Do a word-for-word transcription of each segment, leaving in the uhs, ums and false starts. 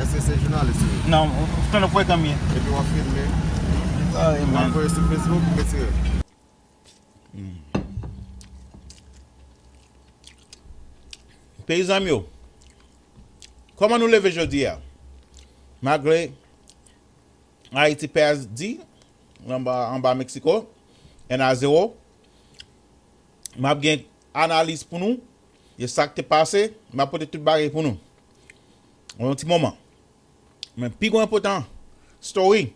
Se, se jounalis wi. Non, tonton Frekan m ye. Epi w ap filme. Ay, w ap voye sou Facebook, m retire. Peyizan m yo, kòman nou leve jodi a? Malgre Ayiti pèdi anba, anba Meksiko, en a zewo, m ap gen analiz pou nou de sa k te pase, m ap pote tout bagay pou nou. Yon ti moman. Men pi gwo enpòtan, story.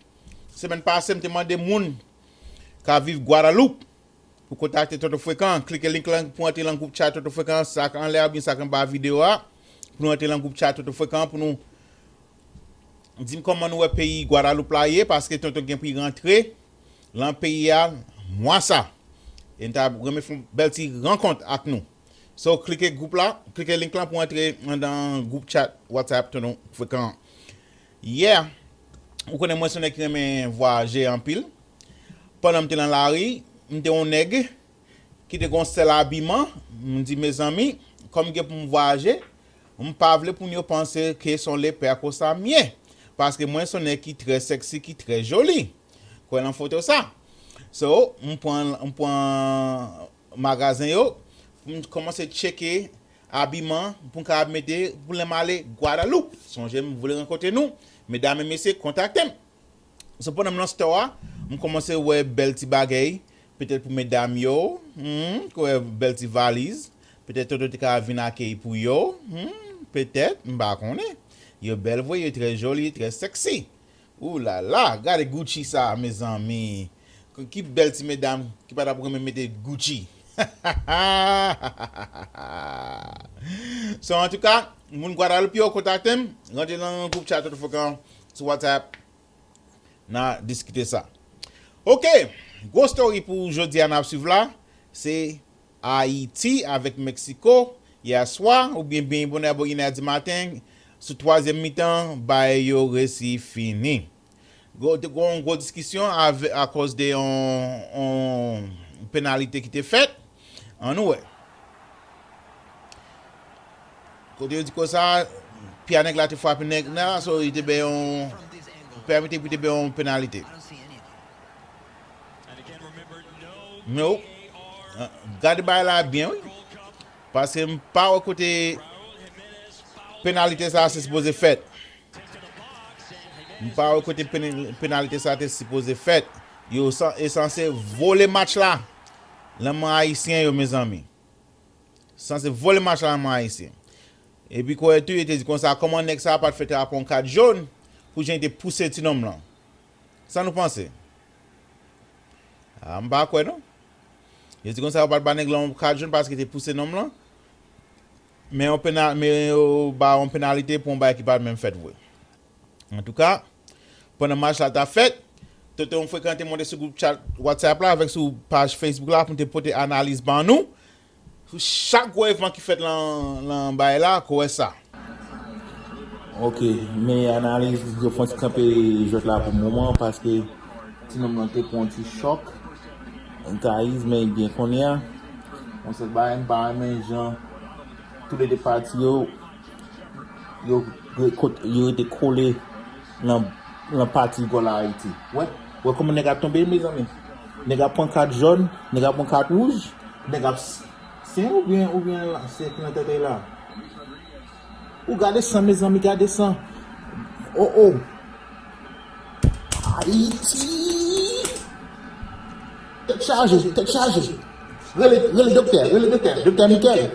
Semèn pase, m te mande moun k ap viv Gwadalou pou kontakte Tonton Frekan. Klike link lan pou antre nan gwoup chat Tonton Frekan, sa k anlè a oubyen sa k anba videyo a, pou nou antre nan gwoup chat Tonton Frekan, pou nou di m kòman nou wè peyi Gwadalou la ye, paske Tonton gen pou l rantre lan peyi a mwa sa. E m ta renmen fè yon bèl ti rankont ak nou. So, klike gwoup la, klike link lan pou antre anndan gwoup chat WhatsApp Tonton Frekan. Yeah! Ou konnen mwen se yon nèg ki renmen vwayaje anpil. Pandan m te nan lari, m te yon nèg ki te gon sèl abiman, m di, mezanmi, kòm gen pou m vwayaje, m pa vle pou moun yo panse ke se yon lepè konsa m ye. Paske mwen se yon nèg ki trè sèksi, ki trè joli. Kwè nan foto sa. So, m pran, m pran magazen yo, pou m kòmanse tcheke abiman pou m kapab mete pou lè m ale Gwadalou. Sonje m vle rankontre nou. Medam e mesye, kontakte m. So, pandan m nan store a, m kòmanse wè bèl ti bagay, petèt pou medam yo, hmm, wè bèl ti valiz, petèt Tonton te ka vin akeyi pou yo, hmm, petèt, m pa konnen. Yo bèl vre, yo trè joli, trè sèksi. Ou la la, gade Gucci sa, mezanmi. Ki bèl ti medam ki pa t ap renmen mete Gucci. So, antouka, moun Gwadalop yo kontakte m, rantre nan gwoup chat Tonton Frekan sou WhatsApp, n a diskite sa. Oke, gwo story pou jodi a n ap swiv la, se Ayiti avèk Meksiko, yè swa, oubyen byen bonè bò inè di maten, sou twazyèm mitan, bagay yo resi fini. Gwo, te gon gwo diskisyon avè-, akòz de yon, yon penalite ki te fèt. Ann nou wè. Kote yo di konsa, pye a nèg la te frape nèg la, so, li te bay yon, pèmete pou li te bay yon penalite. Men w, gade bagay la byen, wi. Paske m pa wè kote penalite sa a se sipoze fèt. M pa wè kote peni-, penalite sa a te sipoze fèt. Yo san-, e sanse vole match la nan men ayisyen yo, mezanmi. Sanse vole match la nan men ayisyen. Epi kwè tou, yo te di konsa, kòman nèg sa a pa t fè trapon kat jòn pou jan li te pouse ti nonm lan? Sa nou panse? A, m pa kwè non. Yo di konsa, yo pa t ba nèg lan yon kat jòn paske te pouse nonm lan. Men yon pena-, men yo ba yon penalite pou yon bagay ki pa t menm fèt vre. Antouka, pandan match la t ap fèt, Tonton Frekan te monte sou gwoup chat WhatsApp la avèk sou paj Facebook la pou n te pote analiz ban nou sou chak gwo evman ki fèt lan, lan bagay la, ko wè sa. Ok, men analiz, yo fè yon ti kanpe jwèt la pou moman, paske ti nonm lan te pran yon ti chòk. Guys, men byen konnen an, yon sèl bagay, m pa renmen jan tou le de pati yo, yo, yo rete kole nan, nan pati gòl Ayiti. Wè, wè kòman nèg ap tonbe, mezanmi. Nèg ap pran kat jòn, nèg ap pran kat wouj, nèg ap s-, se oubyen, oubyen la, se ki nan tèt la. Ou gade san, mezanmi, gade san. Oh, oh. Ayiti! Tèt chaje, tèt chaje. Rele, rele doktè, rele doktè, doktè Mikel.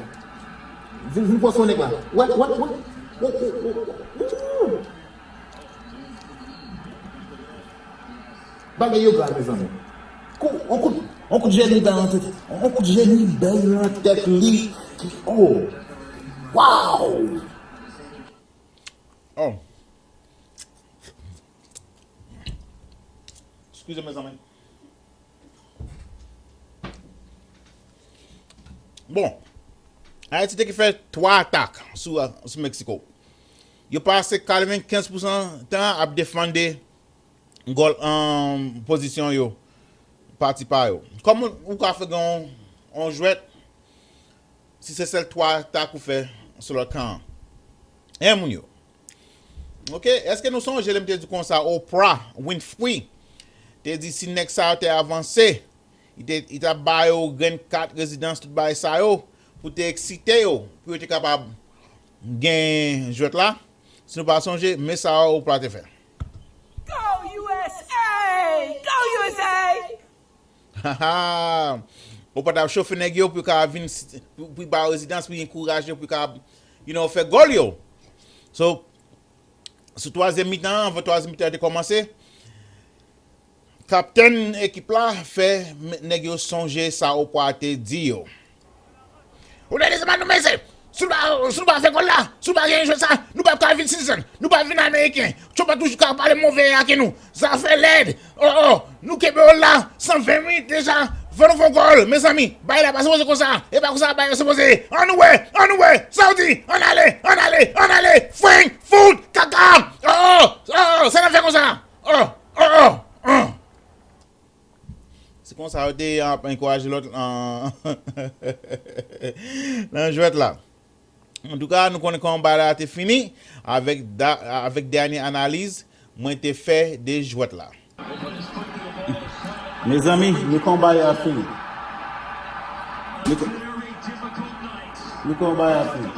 Vin, vin pran swen nèg la. Wè, wè, wè. Wè, wè, wè, wè. Bagay yo grav, mezanmi. Kou, on kout, on kout jeni bay nan tèt. On kout jeni bay nan tèt li. Oh. Wow! Oh. Eskize, mezanmi. Bon, Ayiti te ki fè twa atak sou, sou Meksiko. Yo pase katrevenkenz pousan tan ap defann de gòl, um, pozisyon yo, pati pa yo. Kòman ou ka fè gen yon, yon jwèt si se sèl twa atak ou fè sou lòt kan an? Hein, moun yo. Ok, èske nou sonje lè m te di konsa Oprah Winfrey te di si nèg sa yo te avanse, li te, li t ap ba yo grenn kat rezidans, tout bagay sa yo, pou te eksite yo, pou yo te kapab gen jwèt la? Si nou pa sonje, men sa Oprah te fè. Go U S A! Go U S A! Ou pa t ap chofe nèg yo pou yo ka vin, pou, pou ba yo rezidans, pou yo ankouraje yo, pou yo ka, you know, fè gòl yo. So, sou twazyèm mitan an, anvan twazyèm mitan an te kòmanse, kaptèn ekip la fè nèg yo sonje sa Oprah te di yo. Ou tande sa, nou, mesye? Si nou pa, si nou pa fè gòl la, si nou pa genyen jwèt sa, nou p ap ka vin season, nou p ap vin ameriken. Trump ap toujou ka pale move ake nou. Zafè lèd. Oh, oh, nou kenbe yo la, san ven minit deja. Fò nou fè yon gòl, mezanmi. Bagay la pa sipoze konsa. E pa konsa bagay yo sipoze ye. Ann wè, ann wè. Sa w di? Ann ale, ann ale, ann ale. Frenk, fout, kaka. Oh, oh, oh, oh, sa n ap fè konsa? Oh, oh, oh, oh. Se konsa yo te ap ankouraje lòt nan, nan jwèt la. Antouka, nou konnen kòman bagay la te fini. Avèk da, avèk dènye analiz mwen te fè de jwèt la. Mezanmi, nou konnen bagay la fini. Nou ko-, nou konnen bagay la fini.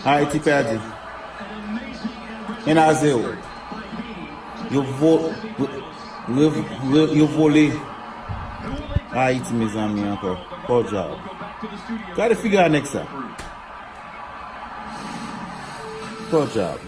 Ayiti pèdi. Un à zéro. Yo vo-, yo, yo, yo vole Ayiti, mezanmi, ankò. Poor job. Gade figi a nèg sa. Poor job.